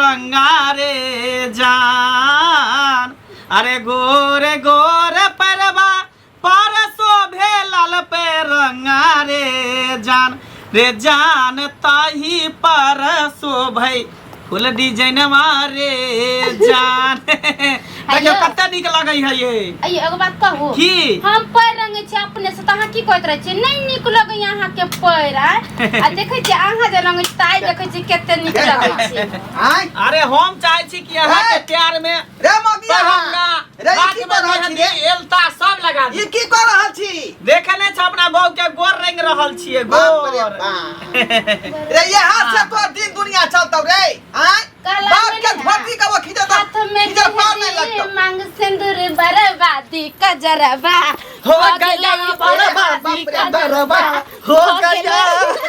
रंगा रे जान। अरे गोरे गोरे परवा पर शोभे लाल पे रंगा रे जान, रे जान ताही पर शोभे फूल डिजाइनवा रे जान। देखियो कते नीक लगै है ये। अये एगो बात कहू की? हम पैर रंगै छी अपने से तऽ अहाँ की कहैत रहै छी नहि नीक लगैया अहाँ के पैर आय आ देखै छी अहाँ जे रंगै छी तऽ आइ देखै छी कते नीक लगै छै। आँय अरे हम चाहै छी कि अहाँ के ए! प्यार में रे मगिया पहंगा रे ई नाक की में कर रहल छी मेहंदी रे एलता सब लगा दी। ई की कर रहल छी? देखे नहीं छ अपना बहू के गोर रंग रहल छिए बाप रे गोर। बाप रे, ये हाथ से तोर दिन दुनिया चलतौ रे। आँय कहला बाप में के नहीं धोती के वो खींचत हाथ में खींचल पार नहीं मेहंदी, लगतौ। मांग सिंदूर बर्बादी कजरबा हो गया बर्बादी कजरबा हो गया।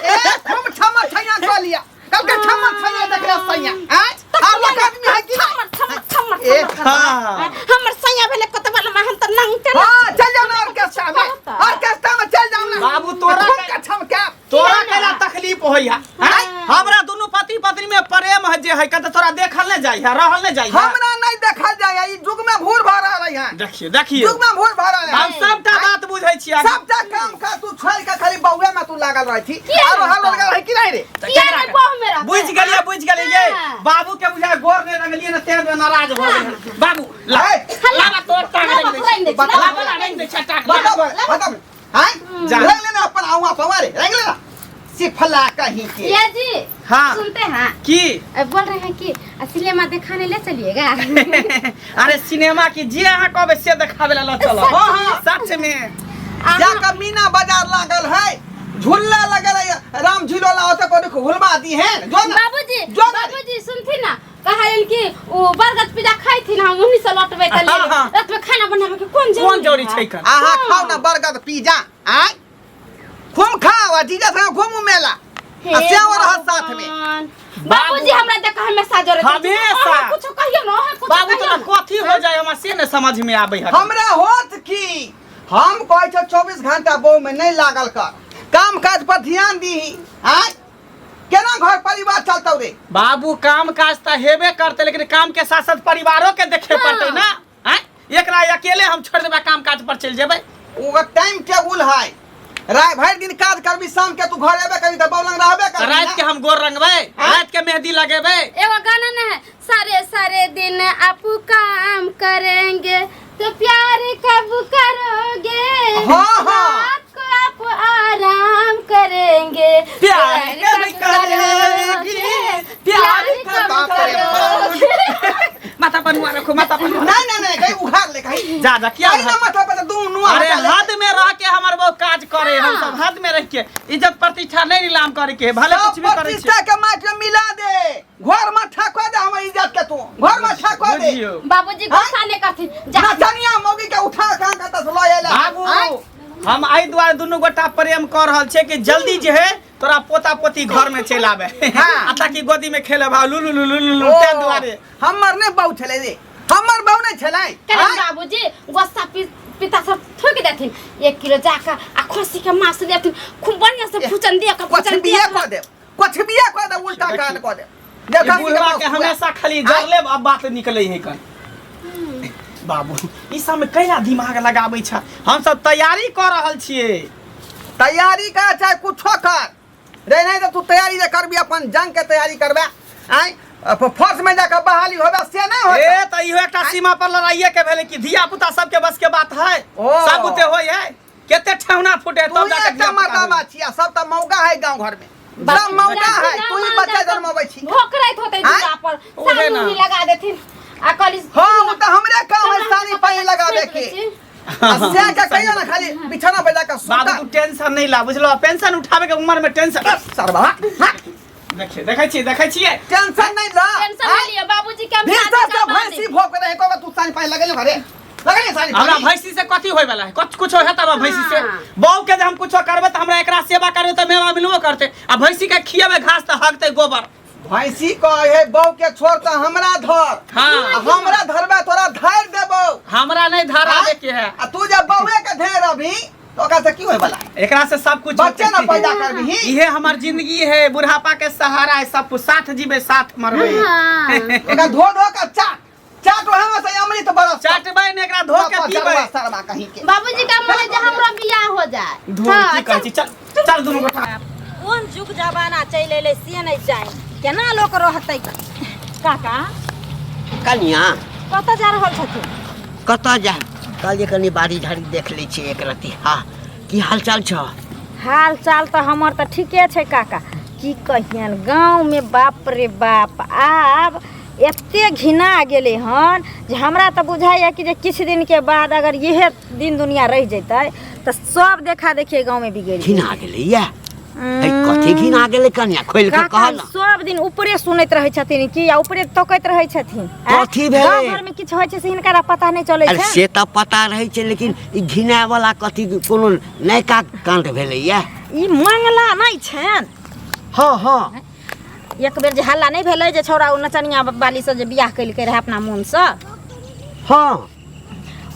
ए हम ठमा छैया क लिया कल के ठमा छैया देख रे सैया। आँय आर लोग आदमी है कि नहीं? थमर थमर थमर ए, थमर हाँ। हमर सैया भेले कतबा लम्बा हम त नंगटे हाँ चल जाओ ना ऑर्केस्ट्रा में, ऑर्केस्ट्रा में चल जाओ ना। बाबू, तोरा खूब के छमके तोरा कैला तकलीफ होइया? आँय? हमरा दुनू पति पत्नी में प्रेम है जे है कत तोरा देखल नहीं जाय है, रहल नहीं जाय है। हमरा नहीं देखल जाय है, ई युग में भूर भर रहल है। देखियो देखियो युग में भूर भर रहल हम है। सबटा बात बुझै छी आगे। सबटा काम का तू छोड़ के खाली बउए में तू लागल रह छी। किया आरो हल रहता? लगल है कि नहीं रे? किया नहीं बह में रहता? बुझ गेलिए बुझ गेलिए हाँ। बाबू के बुझाय गोर नहीं रंगलिए ना तें नाराज हो गेल बाबू। ला ए, लाबा तोर टांग लाबा, रंग दै रंग दै छी। छी, लाबा ला रंग दै छी टांग। बताओ बताओ हां जा। रंग लेना अपन आऊं पवा रे रंग लेना सिफला कहीं के। ये जी हाँ। सुनते हैं की? बोल रहे हैं कि सिनेमा दिखाने ले चलिएगा। अरे सिनेमा की जे अहाँ कहबै से देखावे ला चलो। हाँ, हाँ। सच में जा के मीना बाजार लागल है, झूला लगल है, राम झूला ओते को घुलवा दी है जो ना। बाबूजी जो ना। बाबूजी सुनथिन ना कहलन कि ओ बरगद पिज्जा खाई थी हम उन्हीं से लौटबै त ले हाँ, हाँ। रात में खाना बनावे के कोन जरूरी कोन जरूरी है? छै कन? आहा हाँ। खाओ ना बरगद पिज्जा आय खूब खाओ आ जीजा संग घूमू मेला हे आ सेव रहत साथ में। भगवान। बाबूजी हमरा देख हमेशा जरे हमेशा। कुछ कहियो ना अहाँ कुछ बाबू कहियो तोरा ना। कथी हो जाए हमरा से ने समझ में आबै है। हमरा होत की हम कहै छौ 24 घंटा बहू में नहीं लागल कर, काम काज पर ध्यान दीही। आय केना घर परिवार चलतौ रे? बाबू काम काज तऽ हेबे करते लेकिन काम के साथ साथ परिवारों के देखे हाँ। पड़ते ना। आँय? एकरा अकेले हम छोड़ देबै काम काज पर चलि जेबै। ओकर टाइम टेबुल है, राय भरि दिन काज करबी शाम के तू घर एबे करबी तऽ बौलंग रहबे करबी रात के हम गोर रंगबै, रात के मेहंदी लगेबै। एगो गाना ना है सारे सारे दिन आप काम करेंगे तो प्यार कब करोगे? हाँ, हाँ। रात को आप आराम करेंगे प्यार कब करोगे? प्यार कब बाप रे करोगे? माथा पर नुआ रखो, माथा पर नुआ। नहीं नहीं नहीं कहीं उघाड़ ले कहीं। जा जा क्या कहीं ना उघाड़? माथा पर दू नुआ अरे हटा ले। हद में रह के हमर बहुत काज करे, हम सब हद में रह के इज्जत प्रतिष्ठा नहीं नीलाम करे के, भले सब कुछ भी करे छी। प्रतिष्ठा के माटी में मिला दे, घर में ठको दे हमर इज्जत के, तू घर में ठको दे। बुझियो। बाबूजी गुस्सा नहीं करथिन जा। नचनिया मौगी के उठा कहाँ कतऽ से लऽ एला। बाबू आँय? हम एहि दुआरे दुनू गोटा प्रेम कर रहल छियै कि जल्दी जे है तोरा पोता पोती घर में चलि आबे। हाँ। आ ताकि गोदी में खेले भाव लुलु लुलु लुलु ओ, ताहि दुआरे। हमर नहि बहू छलै रे, हमर बहू नहि छलै। करण आँय? बाबूजी गुस्सा पिता सब थोक देथिन 1 किलो जाकर आ खस्सी के मांस लेथिन खूब बढ़िया से फुचन दिया के फुचन कछबिया दिया कऽ देब, कछबिया कऽ देब, उल्टा कान कऽ देब। ई देखा बुढ़वा के हमेशा खाली जरले अब बात निकले है कन। बाबू ई सब में कैला दिमाग लगाबै छ, हम सब तैयारी कर रहल छियै। तैयारी कर चाहे कुछो कर रे, नहीं तो तू तैयारी जे करबी अपन जंग के तैयारी करबे। आँय फोर्स में जाकर बहाली होबे से नहीं होता। ए त इहो एकटा सीमा पर लड़ाइए के भेलै कि धिया पुता सबके बस के बात है, ओ। सब बुते होय है, केते ठेहुना फूटे तू तब ही जाके एकटा धिया पुता मर्दाबा होय। छिया, सब त मौगा है गांव घर में, सब मौगा है, तू ही बच्चा जन्मबै छी। भोकरैत होतै आँय? दूरा पर ओहे सानी ना। उनी लगा देथिन आ कहली हाँ, वो तो हमरे काम है सानी पानी लगावे के। आ से के कहियो ना खाली बिछाना पर जाकर बाबू सुता। तू टेंशन नहीं ला बुझलो, पेंशन उठावे के उम्र में टेंशन सरबा, हाँ। देखिए देखै छियै देखै छियै टेंशन नहीं ला। टेंशन नहीं लियो बाबूजी के हम भीतर शादी से करवा भैंसी देब। भोक रहे को तू सानी पानी लगेले घरे, लगेले सानी हमरा पानी। भैंसी से कथी होय वाला है? कुछ कुछ होय तब भैंसी से। हाँ। बहू के जे हम कुछो करबै त हमरा एकरा सेवा करबै त मेवा मिलबो करतै, आ भैंसी के खियेबै घास त हगतै गोबर। भैंसी कहे बहू के छोड़ त हमरा धर। हाँ। आ हमरा धरबे तोरा धार देबौ। हमरा नहीं धरावे के है। आ तू जब बहुए के धेर अभी त तो ओकरा से की होय वाला एकरा से सब कुछ बच्चे ना पैदा करबिही इहे हमर जिंदगी है, बुढ़ापा के सहारा है, सब कुछ साथ जीबे साथ मरबे। हाँ। ओकरा धो धो के चाट चाट, वहाँ से अमृत बरस चाटबै ने एकरा धो के पीबै। सरवा कहीं के बाबूजी का मन है जे हमरो बियाह हो जाए। धो की कहै छी, चल चल दुनू गोटा। कोन जुग जमाना चलि अयलै से नहि जानि केना लोक रहतै। काका कनिया कतऽ जा रहल छथिन? कतऽ जायब, कहलियै कनि बाड़ी झाड़ी देख लै छियै एक रत्ती। हँ, की हाल चाल छौ? हाल चाल तऽ हमर तऽ ठीके छै काका। की कहियन, गाँवमे बाप रे बाप आब एते घिना गेलै हन जे हमरा तऽ बुझाइए कि जे किछु दिनके बाद अगर इहे दिन दुनिया रहि जेतै तऽ सब देखा देखिए गाँवमे बिगड़ि जेतै। घिना गेलै या है? कथी घिना गेलै कनिया, खोलि कऽ काका कह न। सब दिन ऊपरे सुनैत रहै छथिन कि, आ ऊपरे तकैत रहै छथिन। आँय? कथी भेलै? गाँव घरमे किछु होइ छै से हिनकरा पता नहि चलै अरे छै। से तऽ पता रहै छै, लेकिन ई घिनाय वाला कथी, कोनो नयका कांड भेलै या? ई मंगला नहि छनि? हँ हँ। एक बेर जे हल्ला नहि भेलै जे छौड़ा ओ नचनिया बाली से जे बियाह केलकै रहए अपना मोनसँ? हँ।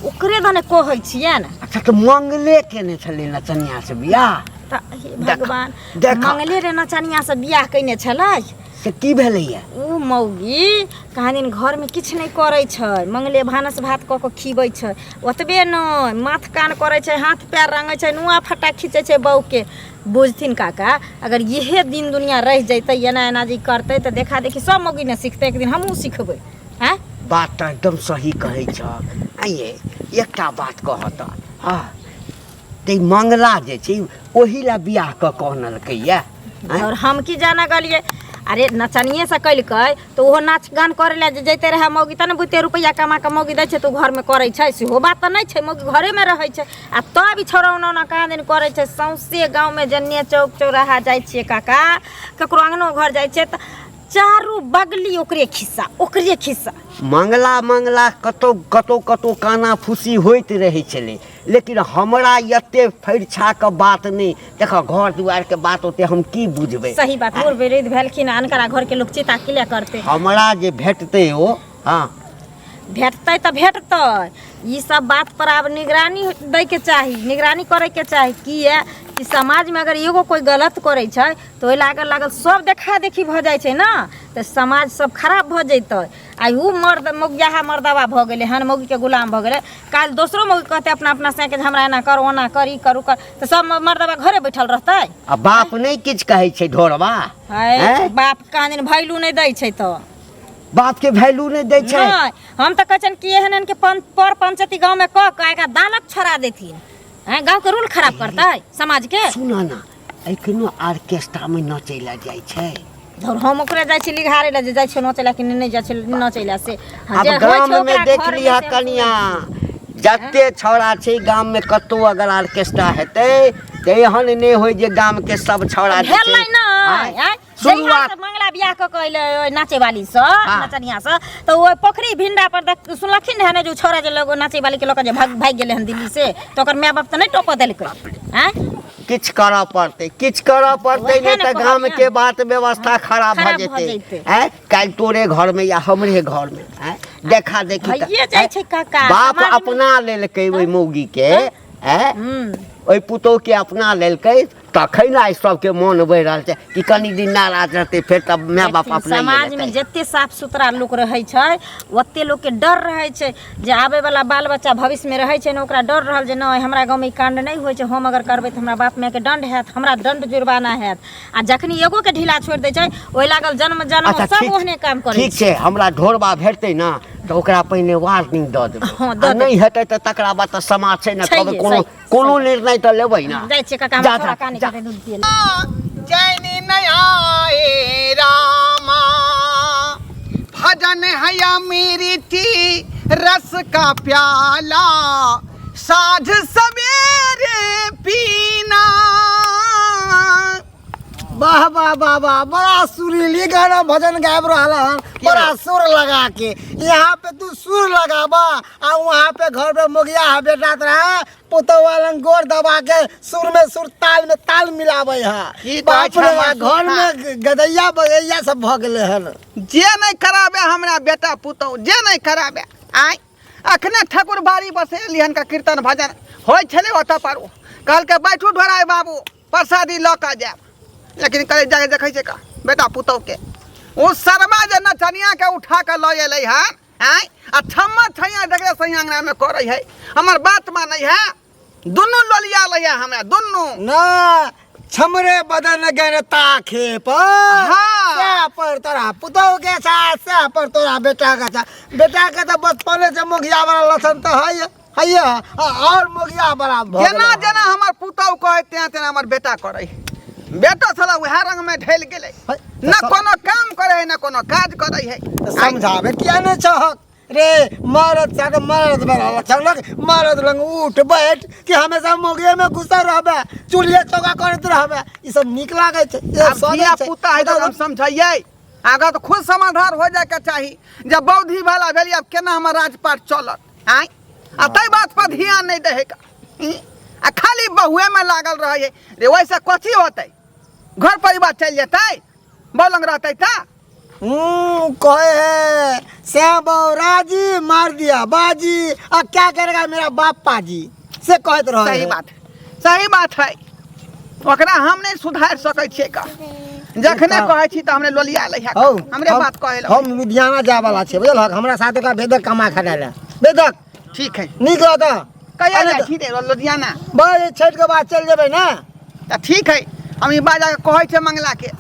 ओकरे दने कहै छियनि। अच्छा, तऽ मंगले केने छलै नचनिया से बियाह? तऽ हे देख- भगवान, देख। मंगले रे नचनिया से बियाह केने छलै। से की भेलैया? ओ मौगी कहाँ दिन घरमे किछु नहि करै छै, मंगले भानस भात कऽ कऽ खिबै छै। ओतबे नहि, माथ कान करै छै, हाथ पैर रंगै छै, नुआ फटा खींचै छै बहूके। बुझथिन काका, अगर इहे दिन दुनिया रहि जैतै, एना एना जे करतै तऽ देखा देखी सब मौगी ने सिखतै, एक दिन हमहूँ सिखबै। आँय, बात तऽ एकदम सही कहै छह। आइये एकटा बात कहऽ तऽ, हँ, तऽ ई मंगला जे छै ओही लए बियाह कऽ कऽ अनलकै या? आँय? और हम की जाना गेलियै? अरे नचनिए से केलकै तऽ ओहो नाच गान करै लए जे जैते रहए मौगी तऽ ने बुझते रुपैआ कमा कऽ मौगी दै छै तऽ ओ घरमे करै छै, सेहो बात तऽ नहि छै। मौगी घरेमे रहै छै आ तब ई छौड़ा ओना ओना कहाँ दिन करै छै। सौंसे गाँवमे जन्ने चौक चौराहा जाइ छियै काका, ककरो अङ्गनो घर जाइ छियै तऽ चारू बगली ओकरे खिस्सा, ओकरे खिस्सा। मंगला मंगला कतौ कतौ कतौ काना फूसी होइत रहै छलै, लेकिन हमरा एते फरिछा कऽ बात नहि। देख, घर दुआरिके बात ओते हम की बुझबै? सही बात, बूढ़ वृद्ध भेलखिन, अनकरा घरके लोक चिता किले करतै? हमरा जे भेटतै ओ, हँ, भेटतै तऽ भेटतै। ई सब बात पर आब निगरानी दैके चाही, निगरानी करैके चाही। किए कि समाजमे अगर एगो कोइ गलत करै छै तऽ ओहि लागल लागल सब देखा देखी भऽ जाइ छै ने, तऽ समाज सब खराब भऽ जैतै। आ उ मर्द मौगियाहा मर्दबा भऽ गेलै हन, मौगीके गुलाम भऽ गेलै। काल्हि दोसरो मौगी कहतै अपना अपना सैके जे हमरा एना कर, ओना कर, ई कर, उ कर, तऽ सब मर्दबा घरे बैठल रहतै। आ बाप नहि किछु कहै छै ढोरबा? है हैं? बाप कहाँ दिन वैल्यू नहि दै छै तऽ बाप के वैल्यू नहि दै छै। नहि, हम तऽ कहै छियनि कि एहन एहन के पर पंचायती गाँवमे कऽ कऽ एकरा दालक छोड़ा देथिन। हैं, गाँवके रूल खराब करतै समाजके। सुन ना, एखनो ऑर्केस्ट्रा मे नचै लए जाइ छै? धुर, हम ओकरे जाइ छी लिघारे लए जे जाइ छै नचै लए कि नहि जाइ छै नचै लए से। हँ, आब जे होइ छै गाम मे ओकरा देख घरमे लिह से हम कनिया, सुनै छी। जते छौड़ा छै गाम मे, कतौ अगर ऑर्केस्ट्रा हेतै तऽ एहन नहि होइ जे गाम के सब छौड़ा जे छै, भेलै ने आँय, आँय, जहिया शुरुआत से मंगला बियाह कऽ कऽ अयलै ओहि नाचे वाली सँ, हाँ। नचनिया सँ, तऽ ओहि पोखरी भिंडा पर देख सुनलखिन रहए ने जे ओ छौड़ा जे लोग नाचे वाली के लऽ कऽ जे भाग भागि गेलै हन दिल्ली से, तऽ ओकर माय बाप तऽ नहि टोपऽ देलकै। आँय, किछु करऽ पड़तै, किछु करऽ पड़तै, वएह नहि ने तऽ गाम कहलियनि। के बात व्यवस्था खराब भऽ खराब भऽ जेतै। जेतै। आँय, काल्हि तोरे घरमे या हमरे घरमे, आँय, देखा देखी तऽ- भइए जाइ छै काका, बाप समाजमे- अपना लेलकै ओहि मौगी के, आँय, हूँ ओहि पुतोह के अपना लेलकै, तखन आइ सबके मोन बढ़ि रहल छै कि कनि दिन नाराज रहतै, फेर तब माय बाप देखथिन, अपना समाजमे जते साफ सुथरा लोक रहै छै ओते लोकके डर रहै छै जे आबै वाला बाल बच्चा भविष्यमे रहै छै ने, ओकरा डर रहल जे नहि, हमरा गाँवमे ई काण्ड नहि होइ छै, हम अगर करबै तऽ हमरा बाप मायके दंड हैत, हमरा दंड जुर्माना हैत। आ जखनी एगोके ढीला छोड़ि दै छै, ओहि लागल जन्म जन्म अच्छा सब ठीक ओहने काम करै ठीक छै। हमरा ढोरबा भेटतै ने तऽ ओकरा पहिने वार्निंग दऽ देबै। हँ, दऽ आ नहि हेतै तऽ तकरा बाद तऽ समाज छै ने, छैहे, कहबै कोनो सही, कोनो सही। निर्णय तऽ लेबै ने। जाइ छियै काका, जा, हमरा छोड़ा जा, कानी जा। कते दूध पियलै। चैन नयाए रामा, भजन है अमृति रस का प्याला, साँझ सवेरे पीना। वाह वाह वाह वाह, बड़ा सुरीली गाना भजन गाबि रहल हन, बड़ा सुर लगा के। यहाँ पे तू सुर लगाबा आ वहाँ पे घर पे मोगिया है बेटा तोरा पुतौआ लंग गोर दबा के सुर में सुर ताल में ताल मिलाबै है। की कहै बाप छै रे हमर घर में गदैया बगैया सब भऽ गेलै हन। जे नहि कराबे हमरा बेटा पुतहु, जे नहि कराबे। आय अखने ठाकुर बाड़ी बसेली हन का कीर्तन भजन होइ छलै ओतऽ पर, कहलकै बैठू ढोराय बाबू प्रसादी लऽ कऽ जायब लेकिन कहले जाके देखै छै का बेटा पुतहु के ओ सरबा जे नचनिया के उठा कऽ लऽ एलै हन आँय आ छम्मा छैया देखले सही अंगना में करै है हमर बात मानै है दुनू लोलिया लैया हमरा दुनू ना छमरे बदन गन ताखे पर। हाँ। से पर तोरा पुतहु के साथ, से पर तोरा बेटा के साथ। बेटा के तो बचपने से मुखिया वाला लक्षण तो है है, और मुखिया बड़ा भऽ जेना गेलै। जेना हमर पुतहु कहै तेना तेना हमर बेटा करै। बेटा छला वएह रंग में ढलि गेलै, है, न कोनो काम करै है न कोनो काज करै है। तऽ समझाबे किया नहि छहक रे? मरद साथ मरद बड़ा लक्षण लग, मरद लंग उठ बैठ कि हमेशा मोगिए में घुसल रहबे, चूल्हे चौका करैत रहबे, ई सब नीक लागै छै? ई सब आब सदै धिया छै। पुता है तऽ हम समझैयै आगा तऽ खुद समाधान हो जाए के चाही। जब बौद्धि वाला भेली आब केना हमर राजपाट चलत? आँय, आ ताहि बात पर ध्यान नहीं दे का आ खाली बहुए में लागल रहे है रे। वैसे कथी होतै? घर परिवार चलि जेतै, बलंग रहतै तऽ कहे है श्याम बाबू राजी मार दिया बाजी, अब क्या करेगा मेरा बाप पाजी, से कहत रहे। सही बात, सही बात है। ओकरा हम नहीं सुधार सकै छियै का। जखने कहै छी तऽ हमरे लोलिया लै है, हौ, हमरे बात कहै लग। हम लुधियाना जाय वाला छियै, बुझल हक? हमरा साथ ओकरा भेजक कमा खटाय लए, भेजक। ठीक है। नीक रहत। कहिया अरे जाइ छी रे लुधियाना? बस छठि के बाद चलि जेबै ने। तऽ ठीक है, हम ई बात जाके कहै छै मंगला के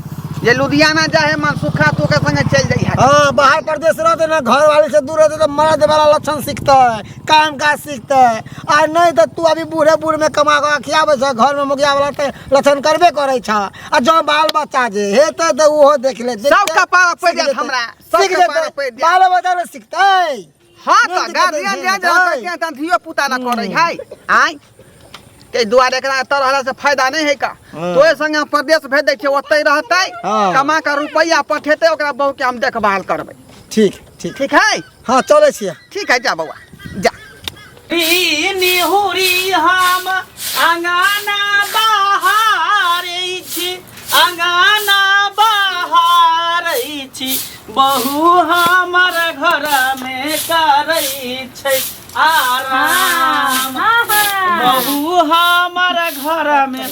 जे लुधियाना जाए है मनसुखा, तू के संगे चलि जाइ है। हाँ, बाहर प्रदेश रहते ना, घर वाले से दूर रहते तो मर्द वाला लक्षण सीखते, काम काज सीखते। आ नहीं तो तू अभी बूढ़े बूढ़ में कमा के खियाबै छ, घर में मुखिया वाला तो लक्षण करबे करै छ। आ जँ बाल बच्चा जे हेतै तऽ ओहो देख ले, सब कपार पड़ि जायत सीख हमरा, जेतै। सब सीख कपार जेतै, पड़ि जायत। बाल बच्चा ने सिखतै। हाँ तऽ नहि दिक्कत गार्जियन है, जे जे है। रहतै तें धियो पुता ना करै है। आँय, ताहि दुआरे एकरा एतऽ रहला से फायदा नहि है का। हाँ। तोरे संगे हम प्रदेश भेज दै छियै, ओतै रहतै, हाँ। कमा कऽ रुपैआ पठेतै, ओकरा बहू के हम देखभाल करबै। ठीक ठीक। ठीक है। हाँ, चलै छियै। ठीक है, जा बौआ जा। निहुरी हम अंगना बहारै छी, अंगना बहारै छी, बहु हमर घर में करै छै आराम। हाँ, हाँ। बहु हमर घर में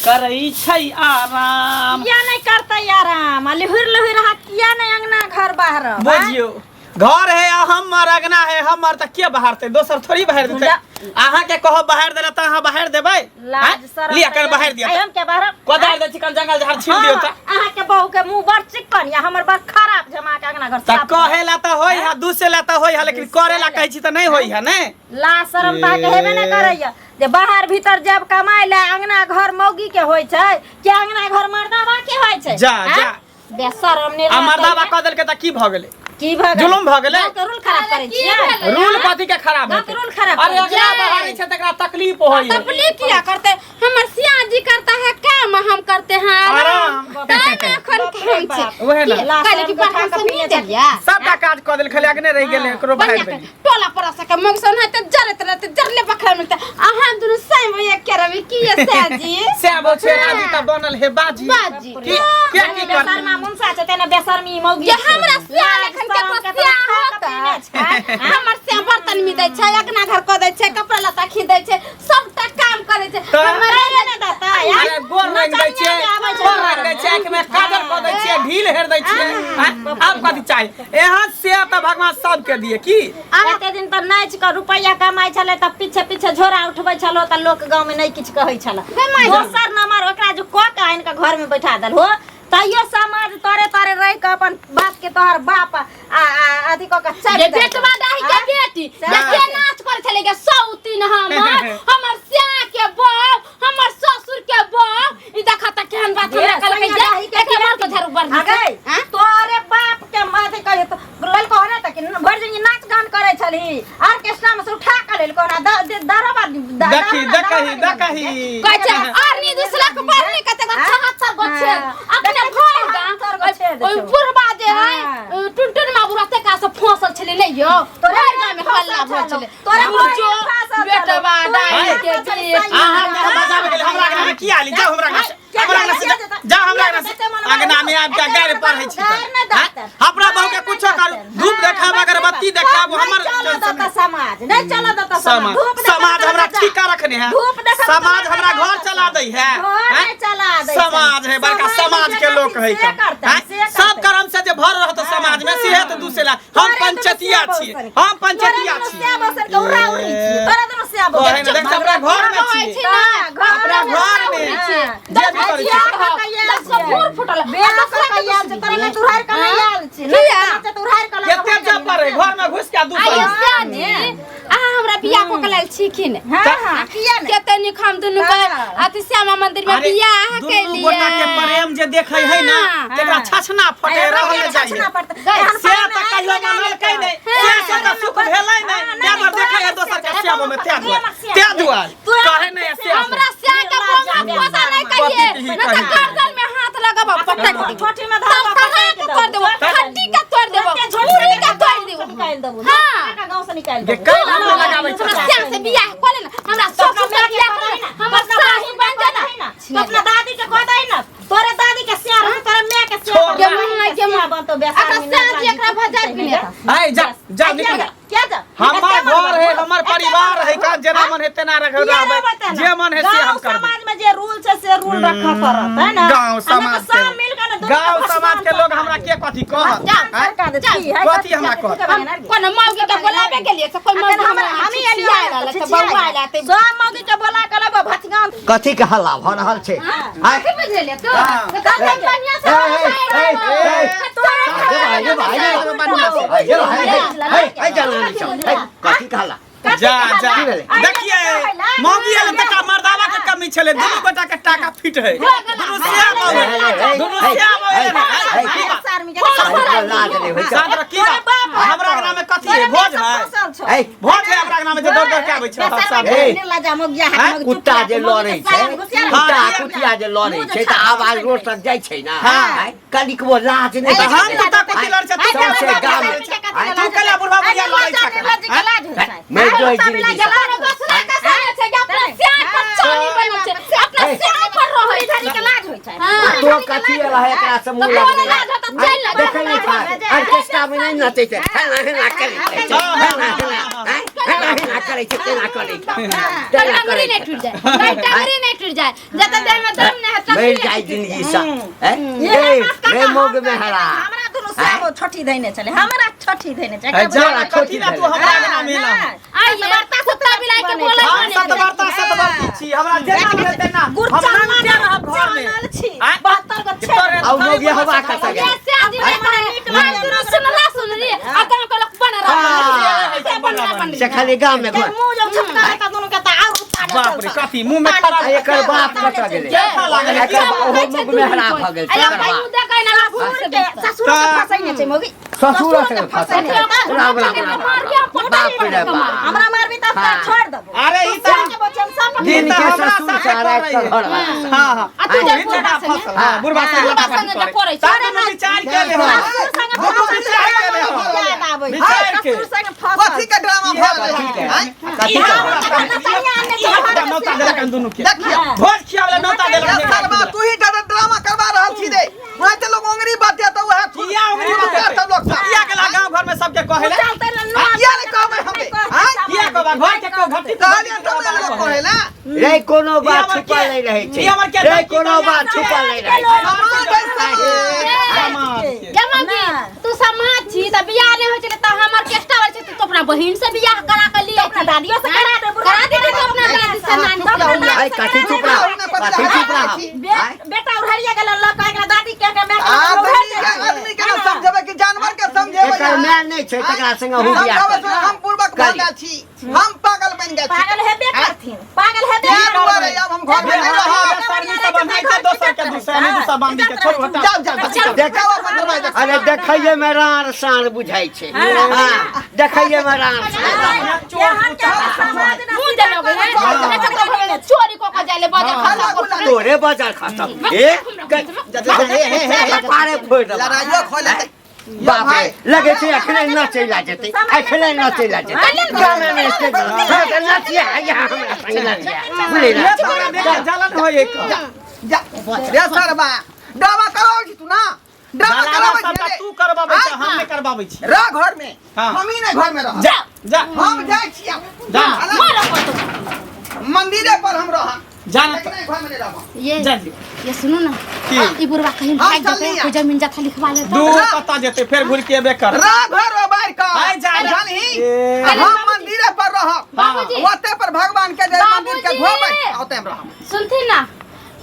करै छै आराम। किया नहीं करतै आराम? आ लुहुर लुहुर अहाँ किया नहीं अंगना घर बाहर? बुझियौ, घर है आ हमर अंगना है हमर, तऽ के बाहरतै? दोसर थोड़ी बाहर देतै। अहाँ के कहब बाहर देला तऽ अहाँ बाहर देबै? लाज आँय? शरम लिअ कन तऽ बाहर दिअ। आइ हम के बाहर कोदारि दै छी, कन जंगल झाड़ छील दियौ तऽ। अहाँ के बहू के मुंह बड़ चिक्कन या हमर बड़ खराब, जमा के अंगना घर तऽ साफ कहे ला तऽ होय है, दूसे ला तऽ होय है, लेकिन करे ला कहै छी तऽ नहि होय है ने। लाज शरम तऽ अहाँके हेबे नहि करैया जे बाहर भीतर जायब कमाय ले, अंगना घर मौगी के होइ छै कि अंगना घर मर्दाबा के होइ छै? जा, आँय? जा। बेशरम ने आ मर्दाबा कऽ देलकै तऽ की भऽ गेलै? की भऽ गेलै? जुलुम भऽ गेलै? गाँव के रूल खराब करै की छियै? भेलै? रूल कथी के खराब गाँव के हेतै? रूल खराब अरे करै अगला छियै। बाहरी छै तकरा तकलीफ होय है। तकलीफ किया करते? हमर सिया जी करता है काम, हम करते हैं आराम। आराम। ताहि में एखन काम छै। उहे ना। की? कहले कि बर्तन से नहीं देलियै। सबटा काज कऽ देल, खाली अगने रहि गेलै, एकरो बाहर बढ़िया देलियै। के टोला पड़ोस के मौसम है तऽ जरत रहते, जरले बखरा मिलते। अहाँ दुनू सही में एक करबे की ये सिया जी? सएह बो छै, राजी तऽ बनल हे बाजी। बाजी। की के की करतै? बेशर्मा मुनसा छै तेना बेशर्मी मौगी जे छै। हमरा सिया लाज लेखन शरम केकरो के तऽ सिया खा कऽ होतै? पीने छै। हमर सिया बर्तन मिदै छै, अंगना घर कऽ दै छै, कपड़ा लत्ता खींच दै छै, सबटा काम करै छै। तऽ? हमर अरे नहि देतै, आँय? अरे गोर रंग दै छियै, नचनिया जे आबै छै गोर रंग दै छियै, आँखि में काजर कऽ दै छियै, ढील हेर दै छियै। आँय? आब कथी चाही? एहन से तऽ भगवान सबके दिए की। एते दिन तऽ नाचि कऽ रुपैआ कमाइ छलै तऽ पीछे पीछे झोरा उठबै छलो तऽ लोक गाँवमे नहि किछु कहै छल। दोसर नंबर ओकरा जो कऽ के आनि कऽ घरमे बैठा देल हो, तैयो समाज तोरे तोरे रहि कऽ अपन बाप के तोहर बाप आ आ अथी कऽ के चापि जे देलकै। बेटवा दाही के बेटी जे के नाच करै छलै के सौतीन हमर, हमर स्या के बहू, हमर ससुर के बहू, ई देखा त केहन बात हमरा जे कहलकै सैया जे दाही के एकरा मार के बेटी। झाड़ू बढ़ आ गई तोरे बाप के माथे कहियो तो ललको हो ना त कि भरि दिन नाच गान करै छलही, ऑर्केस्ट्रा में से उठा के लेल कोना दरबा देखी देखही देखही। कहै छै आरनी दूसरा के बढ़नी कते 76 गो छेद अपने भर 76 गो छेद ओइ छौ। बुढ़बा जे है हाँ। टुनटुन मा बुढ़ा ते का से फंसल छलै नै यौ, तोरे भरि गाँव में हल्ला फंसल भऽ छलौ। छलै। तोरे बुझो फंसल छलौ। बेटवा तोरे डाली के फंसल बेटी। छलौ। अहाँ के हम बजाबे गेलै, हमरा अंगना में की आली? जाउ हमरा अंगना से, हमरा अंगना से जाउ, जाउ हमरा अंगना से। अंगना में आबि के गारि पढ़ै छी। गारि नहि आँय? देतै। अपना बहू के कुछो करू, धूप देखाब, अगरबत्ती देखाब, हमर चलऽ देता समाज, नहीं चलऽ देता समाज। समाज धूप देखब समाज तऽ हमरा जा। ठीका रखने है धूप देखब तऽ समाज जा। हमरा घर चला दै है घर हैं? नहीं चला दै छै। समाज है बड़का समाज के जे लोग है करथिन से का करतै, हैं? से करतै। सब कर्म से जे भर रहत समाज में सेहे तो दूसरे हम तोरे दुनू पंचतिया से छी बौसन। हम पंचतिया तोरे दुनू छी से बौसन के उड़ा उड़ी छी। तोरे दुनू से बौसन। कहै ने देख अपना घर में कहै छी छी ना, अपना घर में हाँ। जे भी करै छी दस गो फूर फूटल बेटा के आयल छै, तोरा नहि तुरहारि के नहि आयल छै। नहि छै, तुरहारि के लऽ कते जब पर है घर में घुस के दू आइयो पैसा श्याजी अहाँ हमरा बियाह कऽ के लायल छी कि ने हाँ, हाँ, किया नहि? कते नीक हम दुनू के हाँ। अथी श्यामा मंदिर में अरे, बियाह दुनू केलियै गोटा के प्रेम जे देखै है ना हाँ। तेकरा छछना फटे अरे, रहल हमरा जाइ छछना पड़तै। गै, एहन से पानि तऽ आगि कहियो लगा मनलकै लेतौ। नहि से से तऽ सुख भेलै नहि हाँ, तें दुआरे देखै है दोसर के श्यामो में तें दुआरे तें दुआरे कहै नहि से हमरा श्याम के बोमा पोसा नहीं कहिए कथी न तऽ कही? गर्दन में हाथ लगब पटक देबो ठोठी में धरबा, तब तला के तोड़ देबो हड्डी के तोड़ देबो पूरी के तोड़ देबो निकालि देबो हाँ। गाँव से निकालि जे देबो कै लाख लगाबै हमरा छै श्याम से बियाह कऽ ले ना हमरा ससुर से बियाह कऽ ले ना हमर सासु बन जा ना तो अपना दादी के कह दही ना तोरे दादी के सियार रहतौ, तोरे माय के सियार छोड़। के मुँह के मुँह बनतो बेसार अगर श्याम जी एकरा भजा कि ने आइ जा जा निकल क्या जा हमर घर है हमर परिवार है का जेना मन है तेना रख रहबै जे मन है से हम करबै समाज में जे रूल छै से रूल रखऽ पड़त है ना गांव समाज के सब मिल के ना दुनू गांव के समाज के लोग हमरा के कथी कहत आँय? कथी हमरा कहत हम कोनो मौगी के बोलाबे के लिए से कोई मौगी हमरा हम ही एलियो आयल तऽ बौआ आयल तऽ सब मौगी के बोला के लगो भचगाम कथी के हल्ला भऽ रहल छै आँय? कथी बुझलियै तू हाँ। तऽ कते बढ़िआँ से ए, ए, ए, ए, तोरा हे भाई, हे भाई, हे भाई, हे भाई, हे, हे, जनानी सब, हे, कथी के हल्ला जा जा की भेलै? देखिए मौगी एलै तऽ मर्दावा के कमी छलै दुनू गोटा के टाका फिट है दुनू श्याम हे, दुनू हे, श्याम हे, हे, हमरा लाज नहि होइ छै। साथ की बात? हमरा अंगना में कथी है भोज है हे, भोज है हमरा अंगना में जे दौड़ दौड़ के आबै छै सब सब हे। हैं? कुत्ता जे लड़ै छै कुत्ता हाँ। कुतिया जे लड़ै छै तऽ आवाज रोड तक जाइ छै ना हाँ। आँय? कनिकबो लाज नहि तऽ हम छै। कुत्ता कुत्ती लड़ै छै तू सौंसे केला गाम लड़ै छै तू केला बुढ़वा बुढ़िया लड़ै छै आँय? मरि जाइ जिंदगी सँ। कोनो दोसरा के संगे छै कि अपना श्याम पर चानी बनल छै अपना श्याम पर रहै छै हाँ। तो कथी एला है एकरा से मुँह तऽ तोरे लगबै लाज होतौ, चलि ना। देखै नहि छै ऑर्केस्ट्रा मे नहि नचै छै हेना हेना करै छै हेना हेना आँय? हेना हेना करै छै तेना करै छै तेना टंगरी करै नहि छै टूटि जाए भाई टंगरी नहि टूटि जाए जते देह में दम नहि है टंगरी मरि नहि जाइ टूटि जिंदगी सँ हैं? ए रे मोग में हरा हमरा दुनू सब छोटी धैने छलै हमरा छोटी धैने छै ए, जा ना, कथी ला तू हमरा अंगना में एला आइए कुत्ता बिलाई के बोलै हम सतवर्ता सतवर्ती छी हमरा जेना भेल तेना हम नांगटे रहब घर में छी आँय? 72 गो छे तोरे आउ मोगिया हवा कतऽ ये गेल श्याम जी नहीं कहे हम दुनू सुनला सुनली आ गाँव के लोग बन रहा से बन रहा बन से खाली गाम में घर मुंह जब छटका रहता दुनू के त आर उतारे बाप रे कथी मुंह में खराब आ एकर बाप कतऽ गेलै केना लागल एकर ओहो मुग में हरा भऽ गेल छै अरे एकर भाई बाप मुद्दा कहना ना भूल से ससुर के फसैने छै मोगी ससुर से फसल राम राम राम बाप रे बाप हमरा मारबी तब हाँ। छोड़ देबो अरे ई तऽ के बचन सब ई दिन तऽ के हमरा ससुर साथे से राति के करै घर वाला हां हां आ तू ई जा जगह बुढ़बा संगे फसल हां बुढ़बा संगे बुढ़बा संगे जे करै छै तार दुनू विचार के ले हम दुनू विचार के ले हम याद आबै विचार के ससुर संगे फसल कथी के ड्रामा भऽ रहल है आँय? कथी के ई नौता देलक हन दुनू के देखियौ भोज खियावला नौता देलक ये हन सरवा तू ही डर ड्रामा करवा रहल छी रे वहाँ ते लोग उंगली बाटे तो वह किया उंगली बाटे सब लोग सब किया गेला गांव घर में सबके कहेला चलते ना किया नहीं कहबै हमे आँय? किया कहबा घर के को घटी कहलियै तब ने लोग कहेला रे कोनो बात ई हमर छुपल के- नहि रहै ई छै हमर के रे लड़की कोनो तऽ बात छुपल नहि रहै छै समाज है समाज समाज गे मौगी तू समाज छी तऽ बियाह नहि होइ छलै तऽ हमर केष्टा होइ छै तू अपना बहिन से बियाह करा के लिए अपना दादियो से करा दे करा दे तू अपना दादी से नानी आइ कथी चुप रह कथी चुप रह बे- बेटा उड़ाइया गेल लऽ कऽ एकरा दादी के के माय के आदमी के आदमी के ना समझेबै कि जानवर के समझेबै एकर माय नहि छै तकरा संगे हु बियाह समझाबै कर से हम पूर्वक भऽ गेल छी हम पागल बनि गेल छी पागल हेबे करथिन पागल हेबे तें दुआरे आब हम घर में नहि रहब सरनी सब बनाइते दोसर के दूसरे नहीं दूसरा बांधी के छोड़ हटा जाओ जाओ जाओ देख- जाओ अपन दरवाजा अरे देखैये में रार साँढ़ बुझाइ छै हँ देखैये में रार साँढ़ यहाँ के समाज ना मुँह देलक है अच्छा तो घर में चोरी कऽ के जाय ले बाजार हल्ला खसा गुल्ला तोरे बाजार खतम ए हे हे हे हे कपारे फोड़ि देबा लड़ाइयो खोले बाप रे लगे छै अखने नचै ला जेतै अखने नचै ला जेतै गामे मे स्टेज हँ तऽ नचिया यहाँ हमरा संग नचिया बुझली ये ना तोरा देख के जलन होय एक जा रे सरबा ड्रामा कराबै छी तू ना ड्रामा जलाना कराबै सबटा छी तू करबाबै छ हम नहि करबाबै छी रह घर में हाँ। हम ही नहीं घर में रह जा जा। हम जाइ छी आब। जा। मरऽ पड़तौ। मंदिरे पर हम रहब। जा ना। लेकिन एहि घर में नहीं रहब। ये जा जी। ये सुनू ना, की? ई बुढ़वा कहीं हम भाग जेतै, चलनी आ। कोई जमीन जथा लिखवा लेतै। दूर कतऽ जेतै, फेर घुरि के एबे कर। राह घर ओबारि कऽ आइ जा। जानही। ए। आ हम मंदिरे पर रहब। बाबूजी। ओते पर भगवान के जे मंदिर के बाबूजी। धोबै, ओते हम रहब। सुनथिन ना,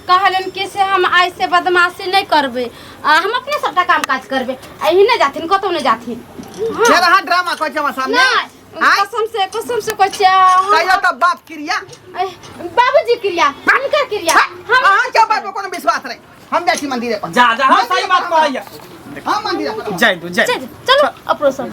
कहलन कि से हम आइ से बदमाशी नहीं करबै, आ हम अपने सबटा काम काज करबै, आ एही नहीं जाथिन, कतौ नहीं जाथिन। हाँ। फेर अहाँ ड्रामा कहै छी हमरा सामने? नहीं। आँय? कसम से, कसम से कहै छियै हम। कहियो तऽ बाप क्रिया। बाबूजी क्रिया, हुनकर क्रिया। हम अहाँ के बात पर कोनो विश्वास नहीं। हम जाइ छी मंदिरे पर। जा जा, हाँ, सही बात कहैया। हम मंदिरे पर। जाय दू, जाय। चल, चलो अपरो सब।